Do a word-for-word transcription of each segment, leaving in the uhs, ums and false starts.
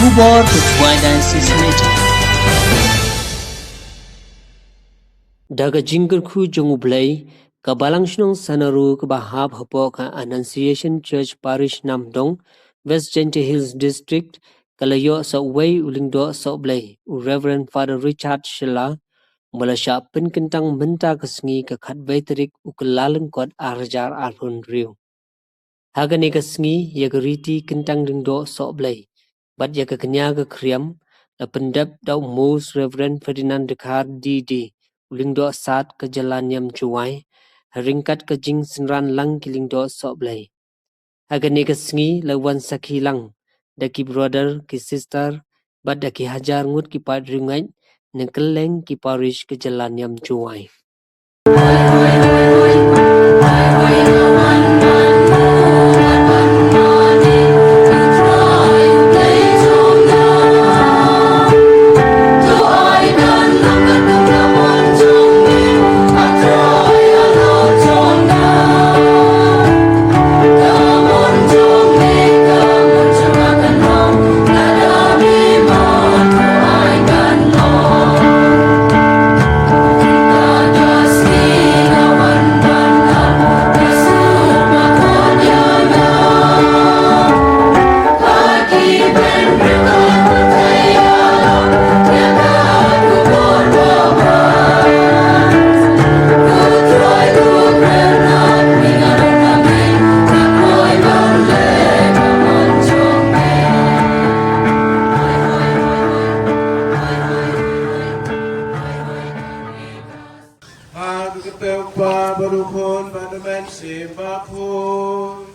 Khubor ka Jowai Diocese Radio. Da ka jingkyrkhu jong U Blei, ka Balang Shnong Sanaro kaba hap hapoh ka Annunciation Church Parish Namdong, West Jaintia Hills District, ka la ïoh soh wei u lyngdoh soh Blei, u Reverend Father Richard Shylla, uba la shah pynkyntang mynta ka sngi ka khatwei tarik u Kyllalyngkot ar hajar arphew hynriew. Ha kane ka sngi, ïa ka riti kyntang lyngdoh soh Blei bad ïa ka kñia ka khriam, la pyndep da u Most Reverend Ferdinand Dkhar D D, u lyngdoh sad ka jylla niam Jowai, ha ryngkat ka jingsynran lang ki lyngdoh soh Blei. Ha kane ka sngi la wan sakhi lang da ki brother, ki sister, bad da ki hajar ngut ki paid riewngeit na kylleng ki parish ka jylla niam Jowai. Ha ka kyrteng u Kpa bad u Khun bad u Mynsiem Bakhuid.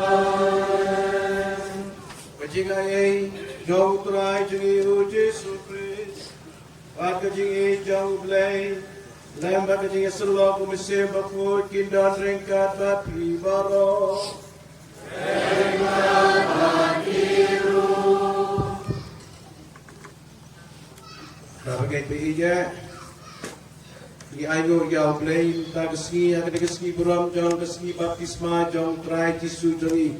Amen. Ka jingaiei jong u Trai jong ngi u Jisu Khrist bad ka jingïeit jong u Blei, lem bad ka jingïasyllok u Mynsiem Bakhuid kin don ryngkat bad phi baroh. Ryngkat bad phi ruh. Ba ngeit ba ïeit, ngi ainguh ïa u Blei mynta ka sngi, ha kane ka sngi burom jong ka sngi baptisma jong u Trai Jisu jong ngi.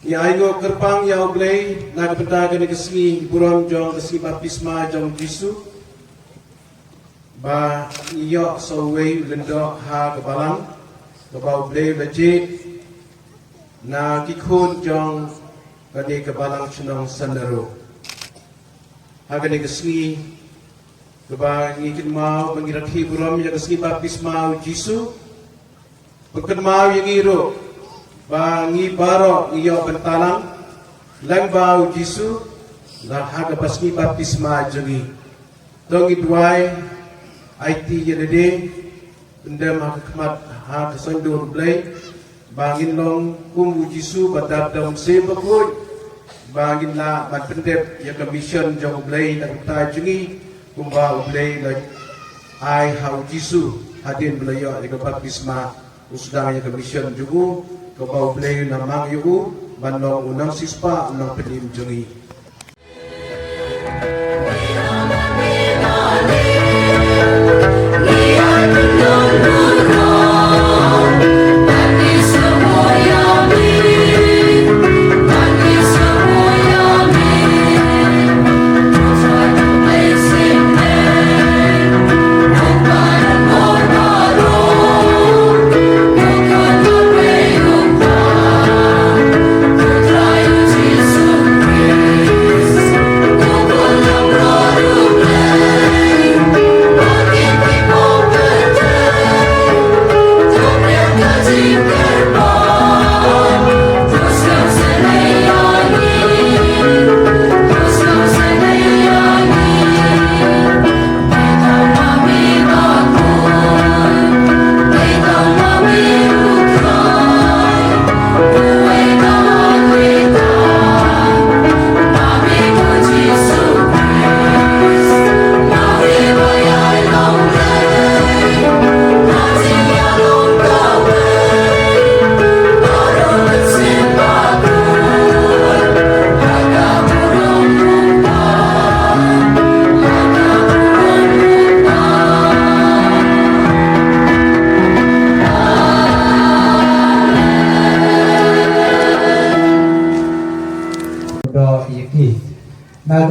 Ngi ainguh kyrpang ïa u Blei na ka bynta kane ka sngi burom jong ka sngi baptisma jong u Jisu. Ba ngi ïoh sa uwei u lyngdoh ha ka balang kaba u Blei u la jied na ki khun jong kane ka balang shnong Sanaro. Ha kane ka sngi kaba ngi kynmaw ba ngi rakhe burom ïa ka sngi baptisma u Jisu, ba kynmaw ïa ngi ruh ba ngi baroh ngi ïoh bynta lang lyngba u Jisu, la ha kaba sngi baptisma jong ngi. To ngin duwai, aiti ïa lade, pyndem ha ka khmat, ha ka saiñdur u Blei, ba ngin long kum u Jisu ba dap da u Mynsiem Bakhuid, ba ngin lah ban pyndep ïa ka mission jong u Blei na ka bynta jong ngi, kumba u Blei u la ai ha u Jisu hadien ba u la ïoh ïa ka baptisma, u sdang ïa ka mission jong u, kaba u Blei u la mang ïa u ban long u nongsiewspah, u nongpynim jong ngi.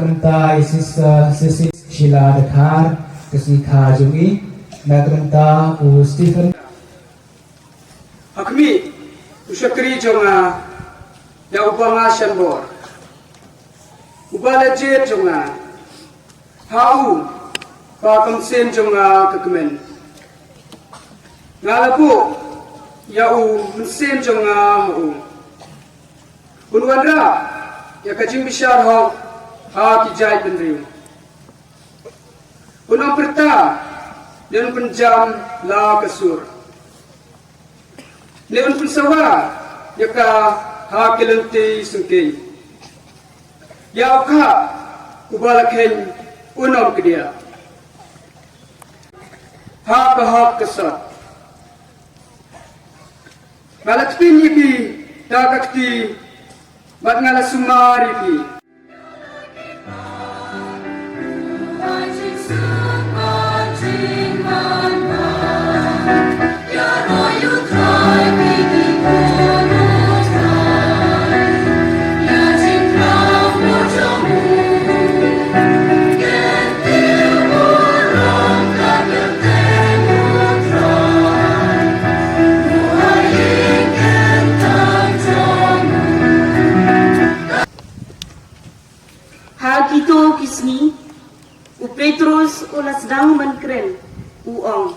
Mynta i Sister Cecil Sheila Dkhar, ka sngi kha jong i, na ka bynta u Stephen. Ha khmih, u shakri jong nga, ïa uba nga shan bor. Uba la jied jong nga, ha u, ba kam sien jong nga ka kmen. Nga la buh, ïa u, mynsiem jong nga ha u. Un wanrah, ïa ka jingbishar hok, ha ki jaitbynriew. Un ong pyrta, ne un pynjam la ka sur. Ne un pynsawa, ïa ka ha ki lynti syngkien. Ïa u kha, uba la kheiñ, un ong kdiah. Ha ka hok ka sot. Nga la tpin ïa phi, da ka kti, bad nga la sumar ïa phi. Ha kito ki sngi, u Petrus u la sdang ban kren, u ong.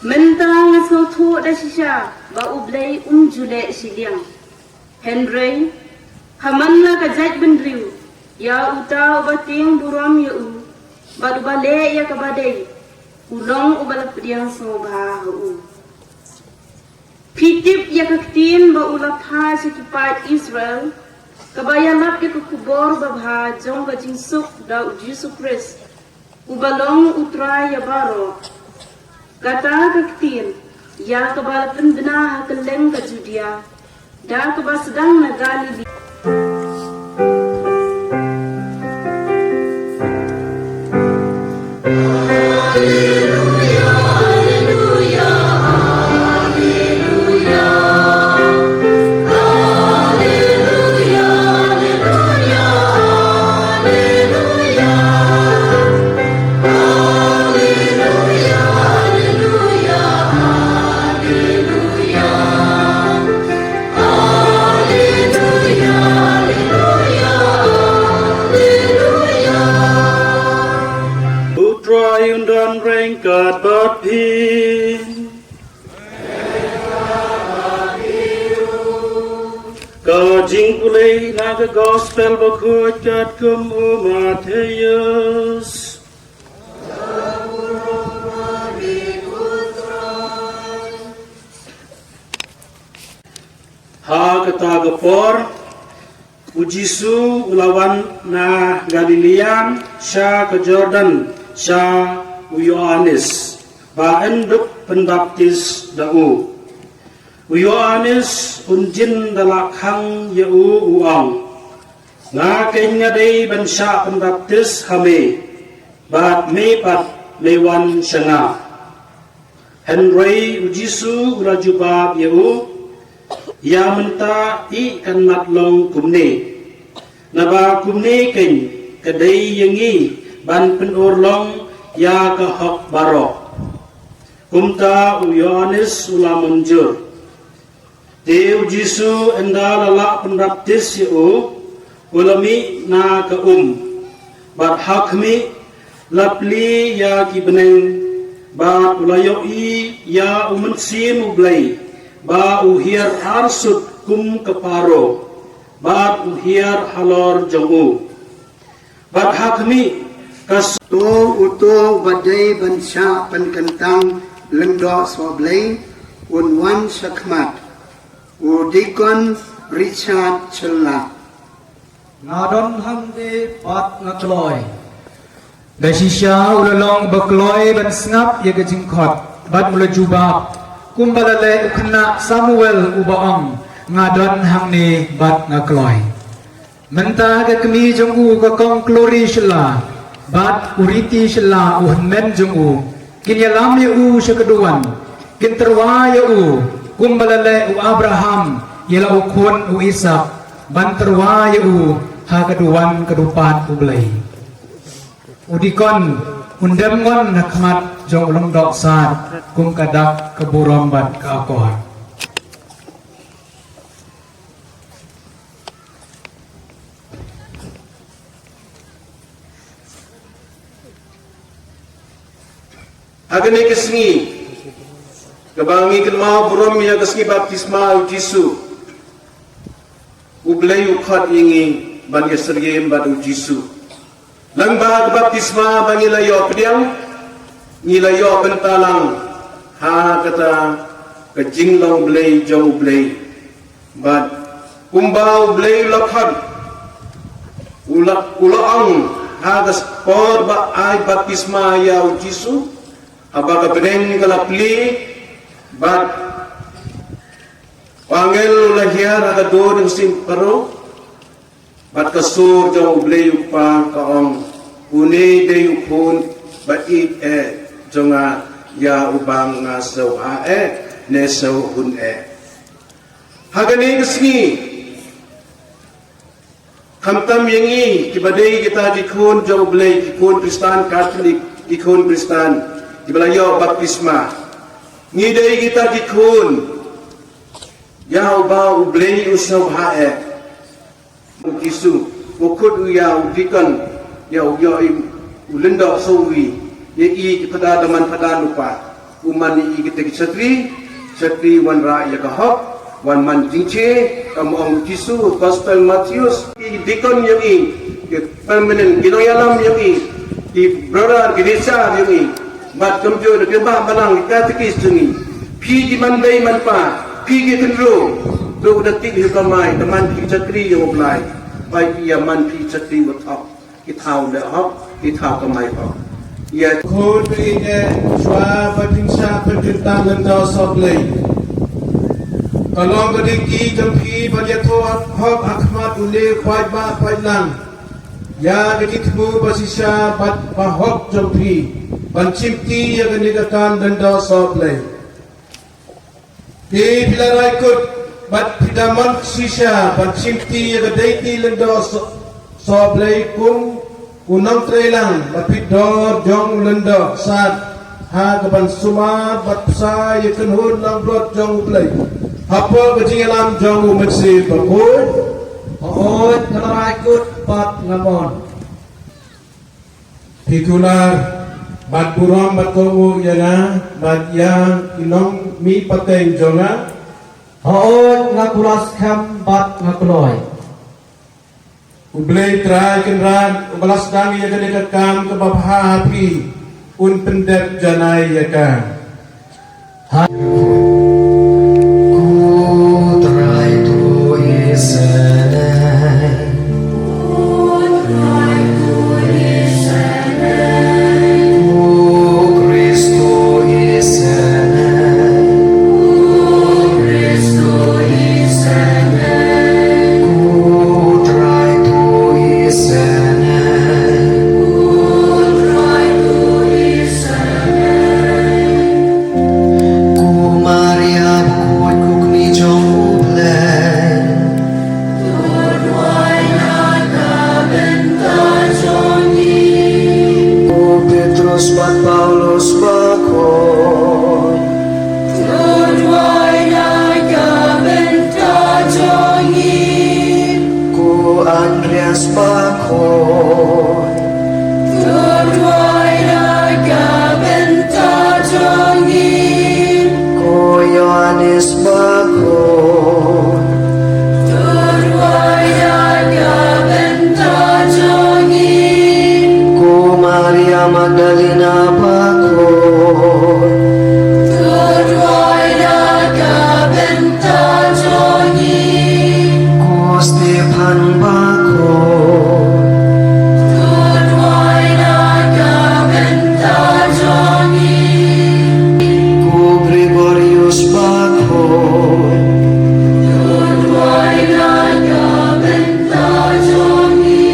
Mynta nga sngewthuh da shisha, ba U Blei um ju leh shiliang. Hynrei, ha man la ka jaitbynriew, ïa uta uba tieng burom ïa u, bad uba leh ïa kaba dei, u long uba la pdiang sngewbha ha u. Phi tip ïa ka ktien ba u la phah sha ki paid Israel, kaba ïalap ïa ka khubor babha jong ka jingsuk da u Jisu Khrist, uba long u Trai ïa baroh. Kata ka ktien, ïa kaba la pynbna ha kylleng ka Judia, da kaba sdang na Galili. U Trai un don ryngkat bad phi. Ka jingpule na ka Gospel bakhuid katkum u Mathaios. Ha kata ka por, u Jisu u la wan na Galilea sha ka Jordan sha u Ïoannis, ba yn dup pynbaptis da u. U Ïoannis un jin da la khang ïa u, u ong, nga keiñ nga dei ban shah pynbaptis ha me, bad me pat me wan sha nga. Hynrei u Jisu u la jubab ïa u, ïa mynta i kan mat long kumne. Naba kumne keiñ ka dei ïa ngi ban pynurlong ïa ka hok baroh. Kumta u Ïoannis u la mynjur. Te u Jisu ynda la lah pynbaptis ïa u, u la mih na ka um. Bad ha khmih, la plie ïa ki bneng, bad u la ïohi ïa u Mynsiem u Blei, ba u hiar arsut kum ka paro, bad u hiar halor jong u. Bad ha khmih, ka s-, to uto uba dei ban shah pynkyntang lyngdoh sohblei, un wan sha khmat. U Deacon Richard Shylla. Nga don hangne bad nga kloi. Da shisha u la long ba kloi ban sngap ïa ka jingkhot, bad u la jubab, kumba la leh u khynnah Samuel uba ong, nga don hangne bad nga kloi. Mynta ka kmie jong u ka Kong Klori Shylla, bad u Riti Shylla u hynmen jong u, kin ïalam ïa u sha ka duwan, kin tyrwa ïa u, kumba la leh u Abraham ïa la u khun u Isak, ban tyrwa ïa u Ha ka duwan ka dupat U Blei, u dikon un dem ngon ha khmat jong u lyngdoh sad kum ka dak ka burom bad ka akor. Ha kane ka sngi kaba ngi kynmaw burom ïa ka sngi baptisma U Jisu, U Blei u khot ïa ngi ban ïa syriem bad U Jisu. Lyngba ka baptisma ba ngi la ïoh pdiang, ngi la ïoh bynta lang ha kata ka jinglong Blei jong U Blei. Bad kumba U Blei u la khot, u la, u la ong ha ka por ba ai baptisma ïa U Jisu, haba ka bneng ka la plie, bad u angel u la hiar ha ka dur jong u Syiem Pharaoh, bad ka sur jong U Blei U Kpa ka ong, une dei u khun ba ïeit eh jong nga, ïa uba nga sngewbha eh ne sngewhun eh. Ha kane ka sngi, khamtam ïa ngi kiba dei kita ki khun jong U Blei, ki khun Khristan Katholik, ki khun Khristan kiba la ïoh baptisma, ngi dei kita ki khun ïa uba U Blei u sngewbha eh. U Jisu u khot u ïa u dikon, ïa u, ïa u lyngdoh saw wi, ïa i ki phada da man phada lypa. U man ïa i kita ki chatri, chatri wanrah ïa ka hok, wan man jingshai, kum ong U Jisu, Gospel Mathaios, i dikon ïa i, ki permanent, ki nongïalam ïa i, ki brother, ki teacher ïa i. Bad kumjuh na ki bah balang, ki katekis jong ngi. Phi ki man bei man pa, phi ki khynroo, to da tip hi kamai, da man phi chatri ïa U Blei. Bai ïa man phi chatri wat hok, ki thaw leh hok, ki thaw kamai hok. Ïa khun ri ne shwa ba pynshah pynkyntang lyndoh soh Blei. Ka long ka dei ki jong phi ban ïathuh hok ha khmat une u paidbah paidlang. Ïa ka jingthmu ba shisha bad ba hok jong phi ban shimti ïa kane ka kam lyndoh soh Blei. Phi, phi la rai kut bad phi da mon shisha ban shimti ïa ka dei ki lyndoh soh, soh Blei kum u nongtrei lang ba phi dor jong u lyngdoh sad. Ha kaban sumar bad pynshai ïa ka kynhun langbrot jong U Blei hapoh ka jingïalam jong U Mynsiem Bakhuid. Hooid, nga la rai kut bad nga mon. Phi kular bad burom bad kohnguh ïa nga bad ïa ki nongmihpateng jong nga. Hooid, nga kular skhem bad nga kloi. U Blei Trai Kynrad uba la sdang ïa kane ka kam kaba bha ha phi, un pyndep janai ïa ka. Ha. Ko Trai to isynei. Ko Khrist to isynei. Ko Trai to isynei. Ko Maria bakhuid, ko kmie jong U Blei. Ko Petros bad Paulus bakhuid. To duwai na ka bynta jong ngi. Ko Andreas bakhuid. To duwai na ka bynta jong ngi. Ko Ïoannis bakhuid. To duwai na ka bynta jong ngi. Ko Maria Magdalena bakhuid. To duwai na ka bynta jong ngi. Ko Stephan bakhuid. To duwai na ka bynta jong ngi. Ko Gregorius bakhuid. To duwai na ka bynta jong ngi.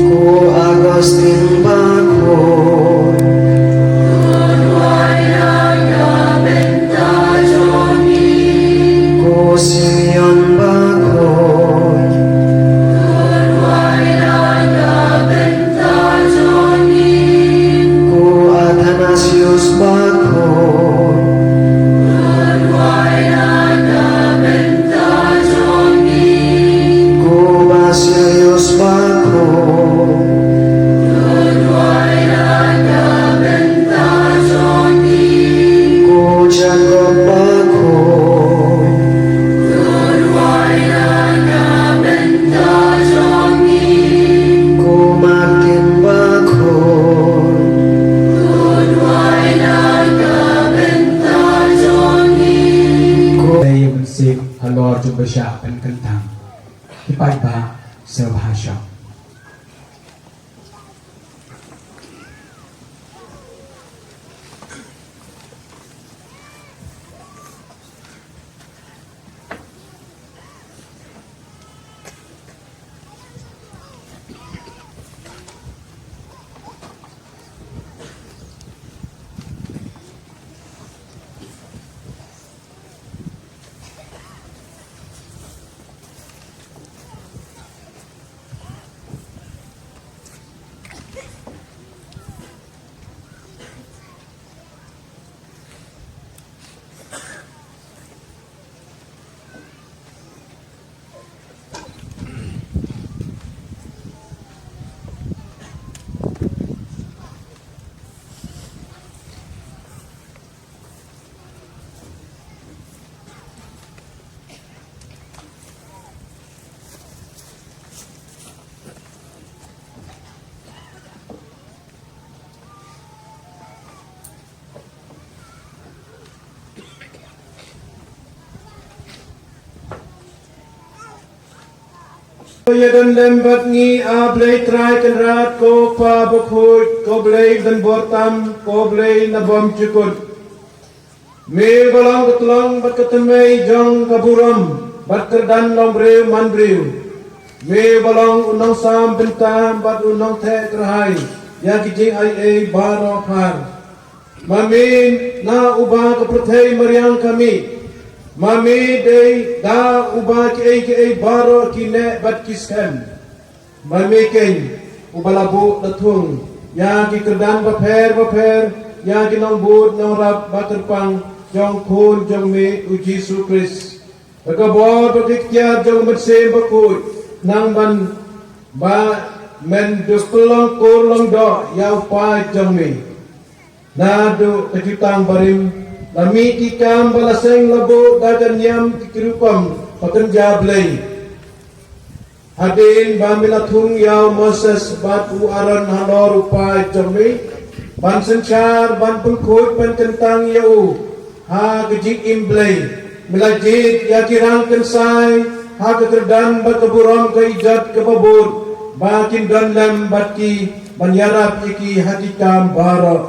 Ko Augustine bakhuid. ba shah pynkyntang. Ki paidbah, sngewbha shong. Ïa don lem bad ngi, A Blei Trai Kynrad, ko Pa bakhuid, ko Blei don bor tam, ko Blei na bymjukut. Me ba long ka tlong bad ka thymmei jong ka burom bad kyrdan nongbriew manbriew. Me ba long u nongsam bynta bad u nongtheh kyrhai ïa ki jingai ei baroh phar. Ma me na uba ka pyrthei mariang ka mih. Ma me dei da uba kiei kiei baroh ki neh bad ki skhem. Ma me keiñ uba la buh la thung ïa ki kyrdan bapher bapher ïa ki nongbud nongrap ba kyrpang jong Khun jong me u Jisu Khrist. Da ka bor bad ka iktiar jong u Mynsiem Bakhuid, nang ban ba men duh pynlong kur long doh ïa u paid jong me. Naduh ka jutang barim la mih ki kam ba la seng la buh da ka niam ki rukom ba kynja Blei. Hadien ba me la thung ïa u Moses bad u Aaron halor u paid jong me, ban synshar ban pynkhuid pynkyntang ïa u ha ka jingim Blei, me la jied ïa ki rang kynsai ha ka kyrdan bad ka burom ka ijot kaba bud, ba kin don lem bad ki ban ïarap ïa ki ha ki kam baroh.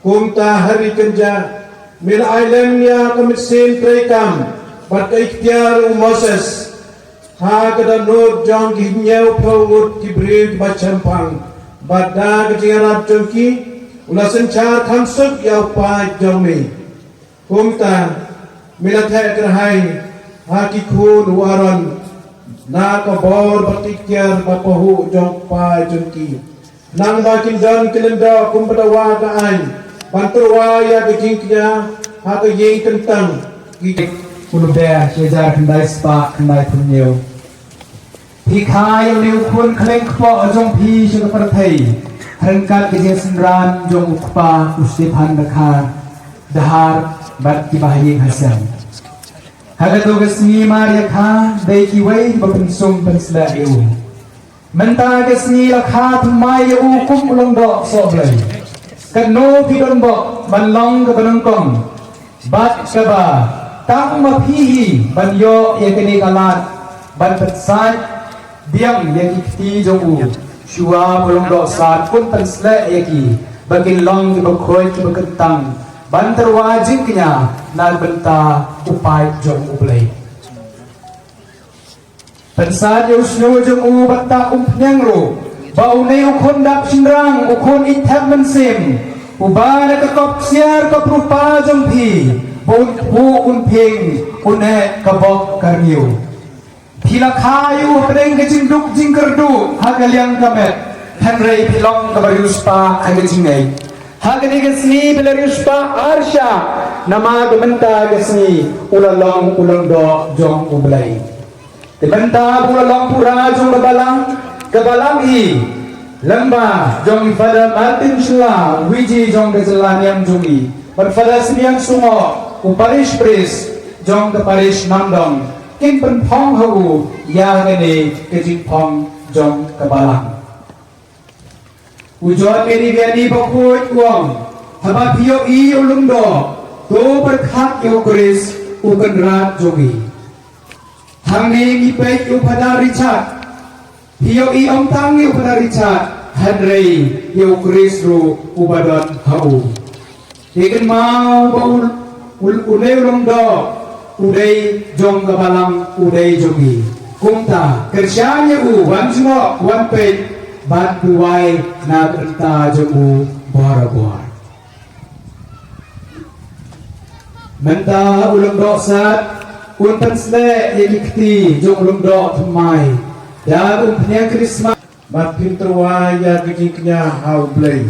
Kumta ha ri kynja me la ai lem ïa ka mynsiem treikam bad ka iktiar u Moses ha ka dohnud jong ki hynñiewphew ngut ki briew kiba shemphang, bad da ka jingïarap jong ki u la synshar kham suk ïa u paid jong me. Kumta me la theh kyrhai ha ki khun u Aaron na ka bor bad ka iktiar ba pahuh jong u paid jong ki. Nang ba kin don ki lyngdoh kumba dawa ka aiñ ban tyrwa ïa ka jingkñia ha ka ïing kyntang. Ki Philippi shi hajar khyndai spah khyndai phew hynñiew. Phi kha ïa une u khun khleng kpoh jong phi sha ka pyrthei ryngkat ka jingsynran jong u kpa u Stephan Dkhar Dhar bad kiba ha ïing ha sem. Ha kato ka sngi mar ïa kha dei kiwei kiba pynsum pynsleh ïa u. Mynta ka sngi la kha thymmai ïa u kum u lyngdoh sohblei. Katno phi donbok ban long kaba nyngkong bad kaba tang ma phi hi ban ïoh ïa kane ka lad ban pynsait biang ïa ki kti jong u. Shuwa ba u lyngdoh san un pynsleh ïa ki ba kin long kiba khuid kiba kyntang ban tyrwa jingkñia na ka bynta u paid jong U Blei. Pynsait ïa u shñiuh jong u bad ta umphniang ruh ba une u khun dap shynrang, u khun ïeit thep mynsiem, uba na ka kop ksiar kop rupa jong phi, ba un kpuh un phieng, un eh ka bok ka rngiew. Phi la kha ïa u hapdeng ka jingduk jingkyrduh ha ka liang ka met, hynrei phi long kaba riewspah ha ka jingngeit. Ha kane ka sngi phi la riewspah arshah, namar ba mynta ka sngi u la long u lyngdoh jong U Blei. Te mynta ba u la long pura jong ka balang, ka balang hi lyngba jong i Father Martin Shylla, VG jong ka jylla niam jong i, bad Father Sniang Sungoh, u parish priest jong ka parish Namdong, kin pynphong ha u ïa kane ka jingphong jong ka balang. U John Mary Vianney bakhuid u ong, haba phi ïohi ïa u lyngdoh, to pyrkhat ïa u Khrist u Kynrad jong ngi. Hangne ngi peit ïa u Phadar Richard. Phi ïohi ym tang ïa u Phadar Richard, hynrei ïa u Khrist ruh uba don ha u. Te kynmaw ba u, u, une u lyngdoh u dei jong ka balang, u dei jong ngi. Kumta kyrshan ïa u wan jngoh, wan peit bad duwai na ka bynta jong u barabor. Mynta u lyngdoh sad un pynsleh ïa ki kti jong u lyngdoh thymmai da un pynïeng Khristmas. Bad phin tyrwa ïa ka jingkñia ha U Blei.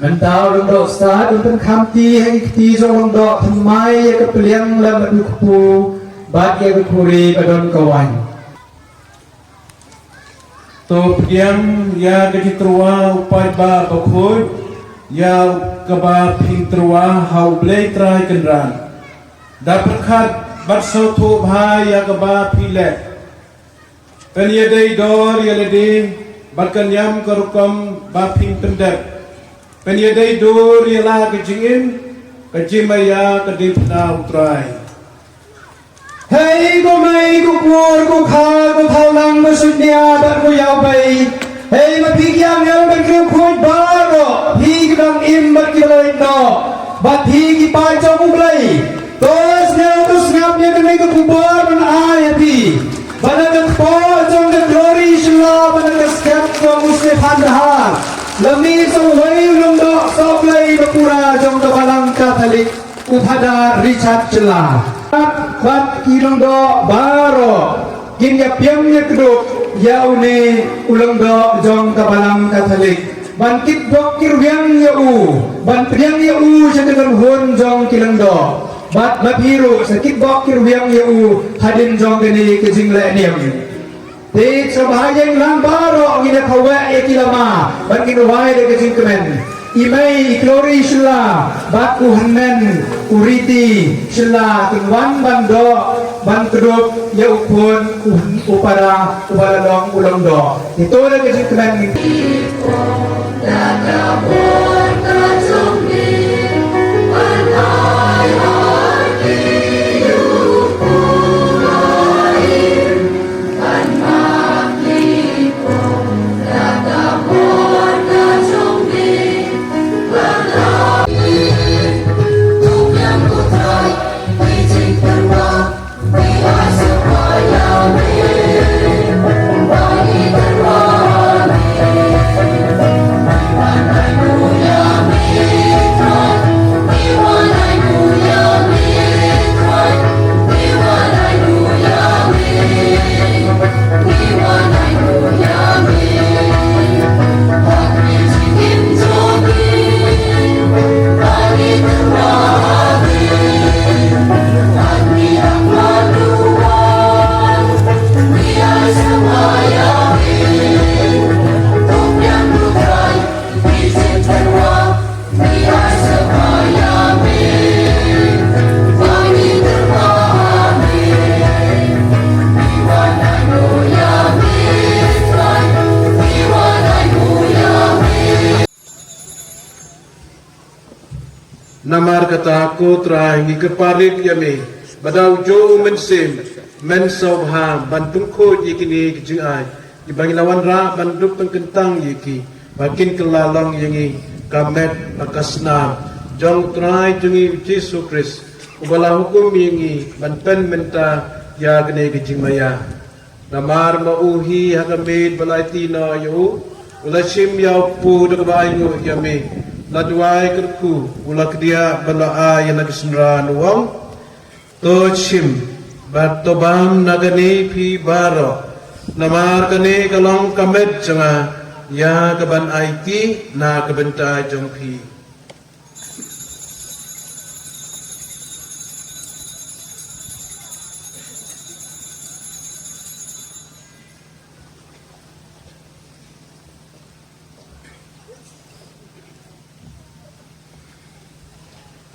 Mynta u lyngdoh sad un pynkhamti ha ki kti jong u lyngdoh thymmai ïa ka pliang lem bad u kpu bad ïa ka khuri ba don ka waiñ. To pdiang ïa ka jingtyrwa u paidbah bakhuid, ïa kaba phin tyrwa ha U Blei Trai Kynrad. Da pyrkhat bad sngewthuh bha ïa kaba phi leh. Pynïadei dur ïa lade bad ka niam ka rukom ba phin pyndep. Pynïadei dur ïa la ka jingim, ka jingmaïa ka diengphna U Trai. Hei ko mei ko kur ko kha ko thawlang ko sunia bad ko ïawbei. Hei ma phi ki angel bad ki riewkhuid baroh, phi ki dang im bad ki ba la leit noh, bad phi ki paid jong U Blei. To sngap, to sngap ïa kane ka khubor ban ai ha phi. Ba na ka kpoh jong ka Glory Shylla, ba na ka step jong u Stephan Dkhar, la mih sa uwei u lyngdoh sohblei ba pura jong ka Balang Katholik, u Phadar Richard Shylla. Bad ki lyngdoh baroh kin ïa pdiang ïa kdup ïa une u lyngdoh jong ka Balang Katholik, ban kitbok kitrwiang ïa u, ban pdiang ïa u sha ka kynhun jong ki lyngdoh. Bad ma phi ruh sa kitbok kitrwiang ïa u hadien jong kane ka jingleh niam. Te sngewbha ïeng lang baroh, ngin ïa khawoh ïa ki lama bad ngin rwai da ka jingkmen. I mei i Glory Shylla bad u hynmen u Riti Shylla kin wan ban doh, ban kdup ïa u khun u, u para uba la long u lyngdoh. Te to da ka jingkmen. Namar kata ko Trai ngi kyrpad ïa me, ba da u jong u Mynsiem, men sngewbha ban pynkhuid ïa kine ki jingai, kiba ngi la wanrah ban dup pynkyntang ïa ki, ba kin kylla long ïa ngi ka met bad ka snam jong u Trai jong ngi u Jisu Khrist, uba la hukum ïa ngi ban pynmynta ïa kine ki jingmaïa. Namar ma u hi ha ka miet ba la aiti noh ïa u, u la shim ïa u kpu da kaba ainguh ïa me, la duwai kyrkhu, u la kdiah bad la ai ïa la ka synran, u ong: To shim bad to bam na kane phi baroh, namar kane ka long ka met jong nga ïa kaban aiti na ka bynta jong phi.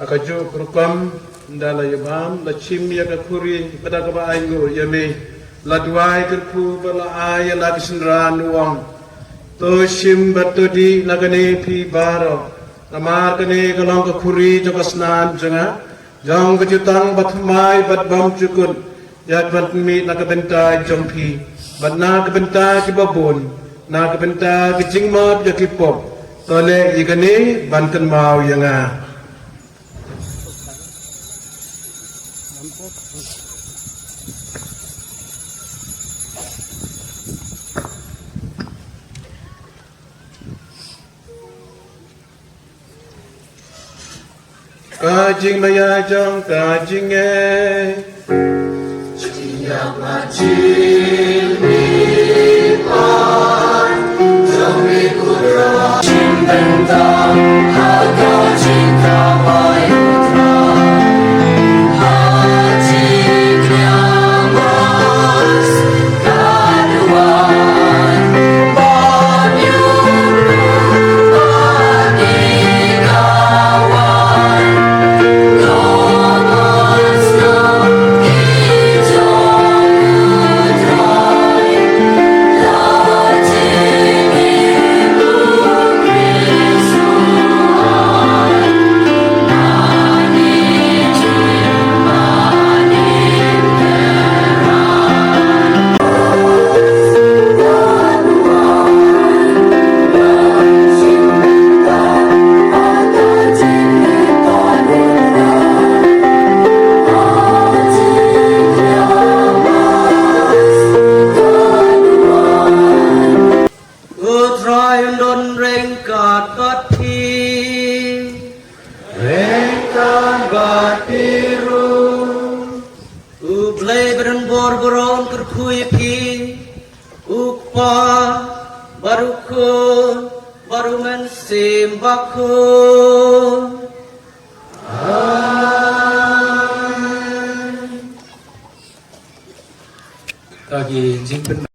Ha kajuh ka rukom, ynda la ïa bam, la shim ïa ka khuri bad da kaba ainguh ïa me, la duwai kyrkhu bad la ai ïa la ka synran, u ong: To shim bad to dih na kane phi baroh, namar kane ka long ka khuri jong ka snam jong nga, jong ka jutang bathymmai bad bymjukut, ïa ka ban pynmih na ka bynta jong phi bad na ka bynta kiba bun, na ka bynta ka jingmap ïa ki pop. To leh ïa kane ban kynmaw ïa nga. Ka jingmaïa jong ka jingngeit. U Trai un don ryngkat bad phi. Ryngkat bad phi ruh. U Blei ba don bor baroh un kyrkhu ïa phi. U Kpa bad u Khun bad u Mynsiem Bakhuid. Amen. Ka ki jingpyn